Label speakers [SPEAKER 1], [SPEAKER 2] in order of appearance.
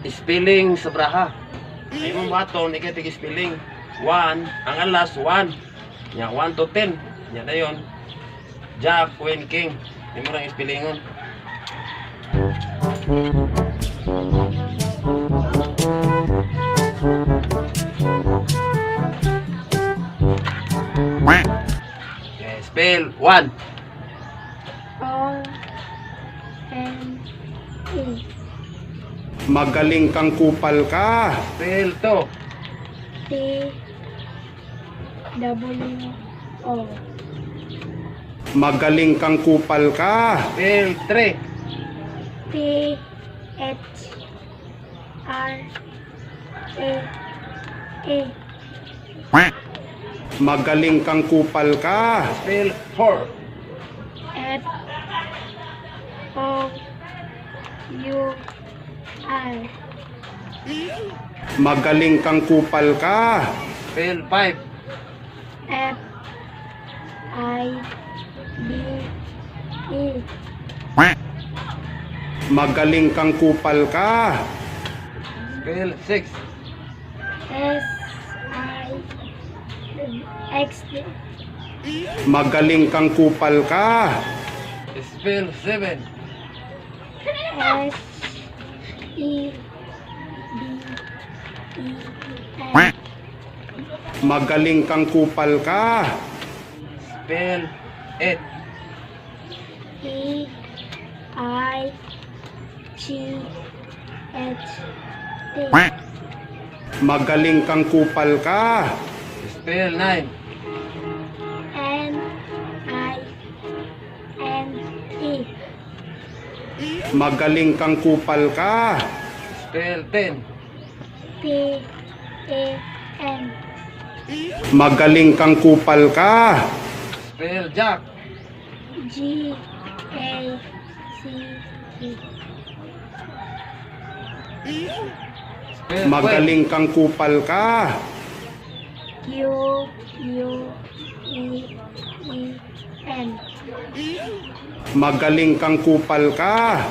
[SPEAKER 1] Spelling sa braha. Ay mong baton, ikay tig spelling. 1, ang alas 1. Nya 1 to 10. Nya dayon. Jack, Queen, King. Imo rang spellingon. Okay, spell 1.
[SPEAKER 2] O N E.
[SPEAKER 3] Magaling kang kupal ka.
[SPEAKER 1] Spell 2.
[SPEAKER 2] T W O.
[SPEAKER 3] Magaling kang kupal ka.
[SPEAKER 1] Spell 3.
[SPEAKER 2] T H R A A.
[SPEAKER 3] Magaling kang kupal ka.
[SPEAKER 1] Spell 4.
[SPEAKER 2] F O U R.
[SPEAKER 3] Magaling kang kupal ka.
[SPEAKER 1] Spell 5.
[SPEAKER 2] F I B E.
[SPEAKER 3] Magaling kang kupal ka.
[SPEAKER 1] Spell 6.
[SPEAKER 2] S I X
[SPEAKER 3] Magaling kang kupal ka.
[SPEAKER 1] Spell 7.
[SPEAKER 2] S E B E N.
[SPEAKER 3] Magaling kang kupal ka.
[SPEAKER 1] Spell 8.
[SPEAKER 2] E I G H T.
[SPEAKER 3] Magaling kang kupal ka.
[SPEAKER 1] Spell 9.
[SPEAKER 2] N I N E.
[SPEAKER 3] Magaling kang kupal ka.
[SPEAKER 1] Spell 10.
[SPEAKER 2] P A N.
[SPEAKER 3] Magaling kang kupal ka.
[SPEAKER 1] Spell Jack.
[SPEAKER 2] G A C E.
[SPEAKER 1] Spell 12.
[SPEAKER 3] Magaling kang kupal ka.
[SPEAKER 2] Q U E E N.
[SPEAKER 3] Magaling kang kupal ka.